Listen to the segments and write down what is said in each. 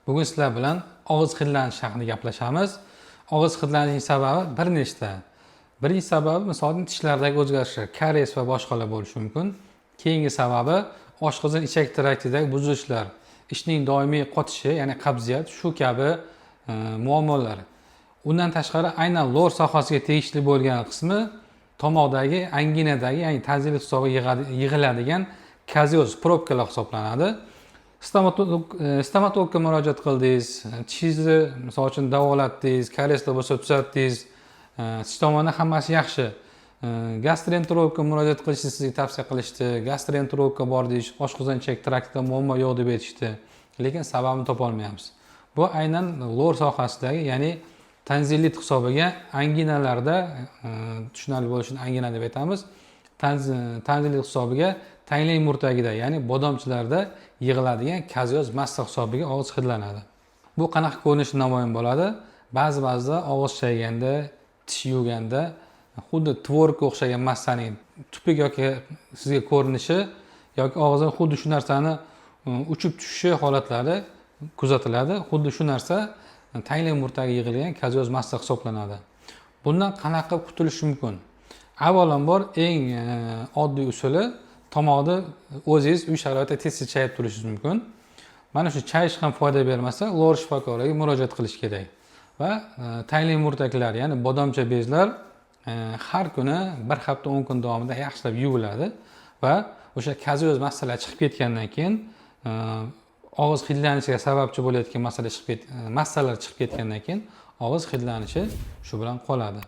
Bugun sizlar bilan og'iz hidlanishi haqida gaplashamiz. Og'iz hidlanishining sababi bir nechta. Birinchi sababi, misol uchun, tishlardagi o'zgarishlar, karies va boshqalar bo'lishi mumkin. Keyingi sababi oshqozon ichak traktidagi buzilishlar, ichning doimiy qotishi, ya'ni qabziyat, shu kabi muammolar. Undan tashqari, aynan lor sohasiga tegishli bo'lgan qismi tomoqdagi anginadagi, ya'ni tanzillik hisobiga yig'iladigan kazeoz probkalar hisoblanadi. Stomatologga murojaat qildingiz, tishingizni, misol uchun, davolatdingiz, karieslar bo'lsa, tuzatdingiz, tish tomondan hammasi yaxshi. Gastroenterologga murojaat qilishni sizga tavsiya qilishdi, gastroenterologga bordingiz, oshqozon ichak traktida muammo yo'q deb aytishdi, lekin sababini topolmayapmiz. Bu aynan lor sohasidagi, ya'ni tanzillit hisobiga anginalarda, tushunarli bo'lishi uchun angina deb aytamiz, tanzillit hisobiga tanglay murtagida, ya'ni bodomchilarda yig'iladigan kazeoz massa hisobiga og'iz hidlanadi. Bu qanaqa ko'rinishi namoyon bo'ladi? Ba'zi ba'zida og'iz chayganda, tish yuvganda xuddi tvorogga o'xshagan massaning tupuk yoki sizga ko'rinishi yoki og'izdan xuddi shu narsani uchib tushishi holatlari kuzatiladi. Xuddi shu narsa tanglay murtaga yig'ilgan kazeoz massa hisoblanadi. Bundan qanaqa qilib qutulish mumkin? Avvalambor, eng oddiy usuli tomoqni o'zingiz uy sharoitida tez tez chayib turishingiz mumkin. Mana shu chayish ham foyda bermasa, lor shifokoriga murojaat qilish kerak va tanglay murtaklar, ya'ni bodomcha bezlar har kuni bir hafta 10 kun davomida yaxshilab yuviladi va o'sha kazeoz massalar chiqib ketgandan keyin, og'iz hidlanishiga sababchi bo'layotgan masala chiqib ket massalar chiqib ketgandan keyin og'iz hidlanishi shu bilan qoladi.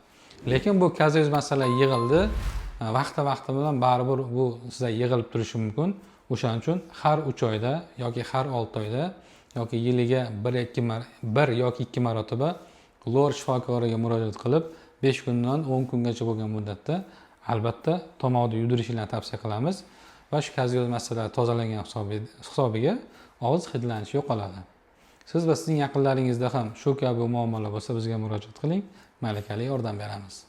Lekin bu kazeoz massalar yig'ildi, vaqti vaqti bilan baribir bu sizda yig'ilib turishi mumkin. O'shaning uchun har 3 oyda yoki har 6 oyda yoki yiliga bir yoki ikki marotaba lor shifokoriga murojaat qilib, 5 kundan 10 kungacha bo'lgan muddatda albatta tomoqni yudirishinglarni tavsiya qilamiz va shu kazeoz massalar tozalangan hisobiga og'iz hidlanishi yo'qoladi. Siz va sizning yaqinlaringizda ham shu kabi muammolar bo'lsa, bizga murojaat qiling, malakali yordam beramiz.